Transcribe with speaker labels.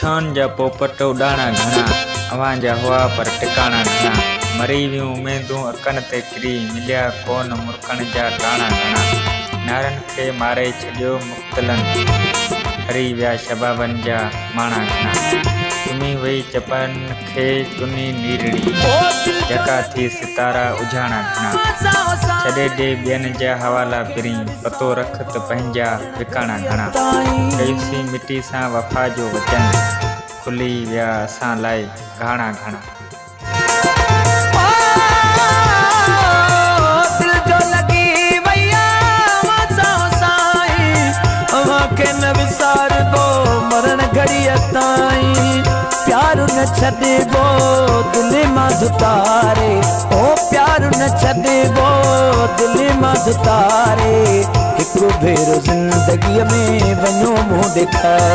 Speaker 1: اڇائن جا پوپٽ اڏاڻا گهڻا، اوهان جا هئا پر ٽڪاڻا گهڻا. مري ويون اميدون اکن تي ڪري، مليا ڪونه مرڪڻ جا ٽاڻا گهڻا. نعرن کي ماري ڇڏيو مقتلن، ٺري ويا شبابن جا ماڻا گهڻا. چمي وئي چپن کي چني نيرڙي، جهڪا ٿي ستارا اجهاڻا گهڻا. ڇڏي ڏي ٻين جا حوالا پرين، پتو رک ته پنهنجا وڪاڻا گهڻا. ڪيوسين مٽي سان وفا جو وچن، کلي ويا اسان لاء گهاڻا گهڻا.
Speaker 2: دل جو لڳي وئي آ اوهان سان سائين، اوهان کي نه وساربو مرڻ گهڙيء تائين. پيار نه ڇڏبو دل مان ڌتاري، او پيار نه ڇڏبو دل مان ڌتاري. هڪ ڀيرو زندگيء ۾ وڃو منهن ڏيکاري.